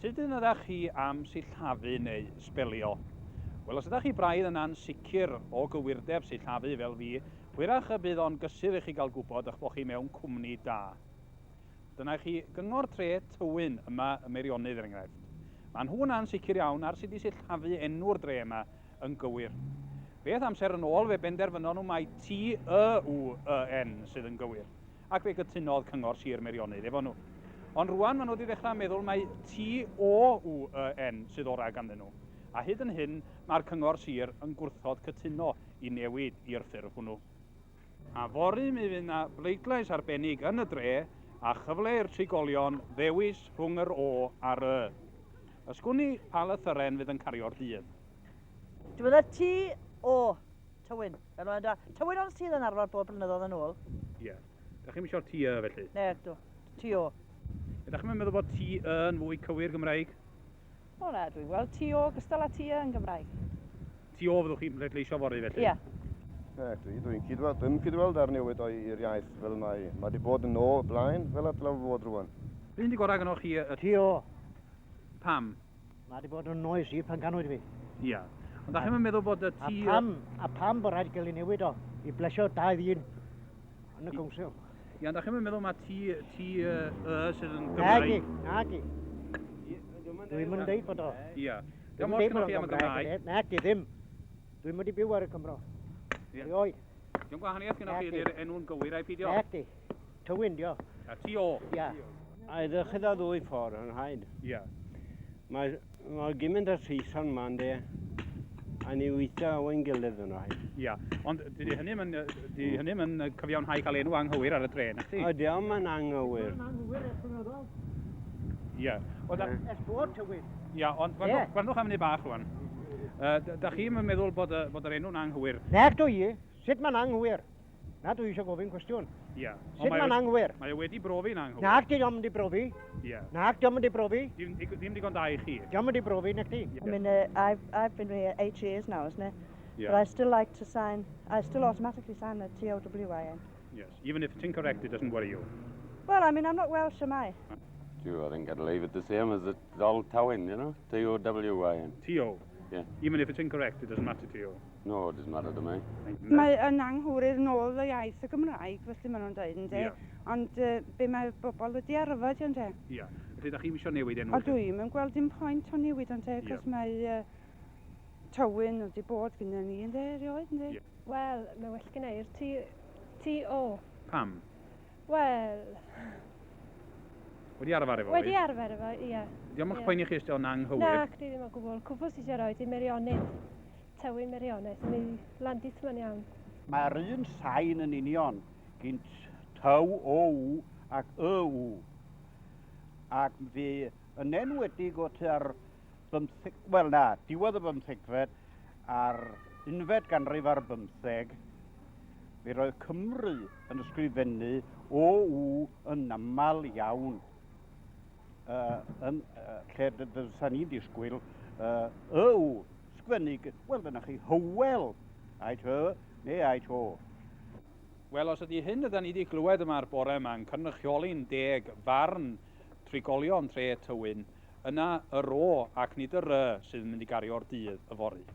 Sut un ydach chi am sillafu neu sbelio? Wel, os ydach chi braidd yn ansicr o gywirdeb sillafu fel fi, hwyrach y bydd o'n gysur i chi gael gwybod eich bod chi mewn cwmni da. Dyna i chi Gyngor Tre Tywyn yma ym Meirionnydd, er enghraifft. Maen nhw'n ansicr iawn ar sut i sillafu enw'r dre yma yn gywir. Beth amser yn ôl fe benderfynon nhw mai T-Y-W-Y-N sydd yn gywir. ac fe gytunodd Cyngor Sir Meirionnydd efo nhw. Ond rwan maen nhw wedi dechrau meddwl mai TOUEN sydd orau ganddyn nhw, a hyd yn hyn mae'r Cyngor Sir yn gwrthod cytuno i newid i'r ffurf hwnnw. A fory mi fydd 'na bleidlais arbennig yn y dre a chyfle i'r trigolion ddewis rhwng yr O a'r Y. Ysgwn i pa lythyren fydd yn cario'r dydd. Dwi'n meddwl TO. Tywyn. Fel mae'n da. Tywyn ond sydd yn arfer bod blynyddoedd yn ôl. Ie. Da chi'm isio'r TY felly? Ne, dw. TO. Ydach chi'm yn meddwl bod TY yn fwy cywir Gymraeg? O na, dwi'n gweld TO gystal â TY yn Gymraeg. TO fyddwch chi'n pleidleisio fory felly? Ie. Ne, dwi, dwi'n cydweld, dwi'm cydweld ar newid o'i i'r iaith fel mae. Mae 'di bod yn o blaen fel a dylai fod rwan. Be un 'di gorau gynnoch chi y... TO. Pam? Mae 'di bod yn oes i pan ganwyd fi. Ia. Ond dach chi'm yn meddwl bod y T... A pam, a pam bod rhaid gael ei newid o i blesio dau ddyn yn y council? Ia, ond dach chi'm yn meddwl ma T, T, Y, Y sydd yn Gymraeg? Nagi, nagi. Dwi'm yn deud bod o. Ia. Diolch ots gynnoch chi am y Gymraeg. Nagi, ddim. Dwi'm wedi byw ar y Cymro. Ia. Erioed. Diolch gwahaniaeth gynnoch chi ydy'r enw'n gywir ai peidio? Nagi. Tywyn, dio. A ti o? Ia. A edrychyd o ddwy ffordd yn rhaid. Ia. Mae, mae gymaint o Saeson yma, ynddi, a ni weithio o'n gilydd yn rhaid. Ia, ond dydy hynny yn, dydy hynny yn cyfiawnhau cael enw anghywir ar y dre, na chdi? O, diolch yn anghywir. Mae'n anghywir ers blynyddoedd. Ia. Wel, da... Ers bod Tywyn. Ia, ond gwrandwch, gwrandwch am funud bach rwan. Uh, da chi'n meddwl bod, bod yr enw'n anghywir? Nag dwi i. Sut mae'n anghywir? Na, dwi eisiau gofyn cwestiwn. Ia. Sut mae'n anghywir? Mae o wedi brofi'n anghywir. Nac, di o'm di brofi. Ia. Nac, di o'm di brofi. Dim, dim digon da i chi. Di o'm di brofi, nac di. I mean, I've, I've been here eight years now, isn't it? Yeah. But I still like to sign, I still automatically sign the T-O-W-I-N. Yes, even if it's incorrect, it doesn't worry you. Well, I mean, I'm not Welsh, am I? Do I think I'd leave it the same as it's all Towyn, you know? T-O-W-Y-N. T-O? Yeah. Even if it's incorrect, it doesn't matter to you. No, it doesn't matter to me. Mae yn anghywir yn ôl y iaith y Gymraeg, felly maen nhw'n dweud, ynde? Ie. Ond uh, be mae bobl wedi arfer, di, ynde? Ia. Felly, da chi'm eisiau newid enw? O dwi'm yn gweld dim pwynt o newid, ynde? Ie. Cos mae uh, Tywyn wedi bod gyda ni, ynde, erioed, ynde? Ie. Wel, mae'n well gen i'r T, T O. Pam? Wel, Wedi arfer efo wedi fi? arfer efo, ie. Dio'm yn Ie. poeni chi os 'di o'n anghywir? Na, chdi ddim o gwbl. Cwbl sydd eisiau rhoi di Meirionnydd. Tywyn Meirionnydd, mi landith ma'n iawn. Mae'r un sain yn union gynt tyw, o, w ac y, w. Ac fi yn enwedig o tua'r bymtheg, wel na, diwedd y bymthegfed a'r unfed ganrif ar bymtheg, mi roedd Cymru yn ysgrifennu o, w yn aml iawn. Uh, yn, uh, lle dysa ni'n disgwyl uh, y w, sgwennu, wel dyna chi, Hywel, H Y neu H O. Wel, os ydy hyn yda ni wedi glywed yma'r bore yma yn cynrychioli'n deg farn trigolion tre Tywyn, yna yr O ac nid yr Y sydd yn mynd i gario'r dydd yfory.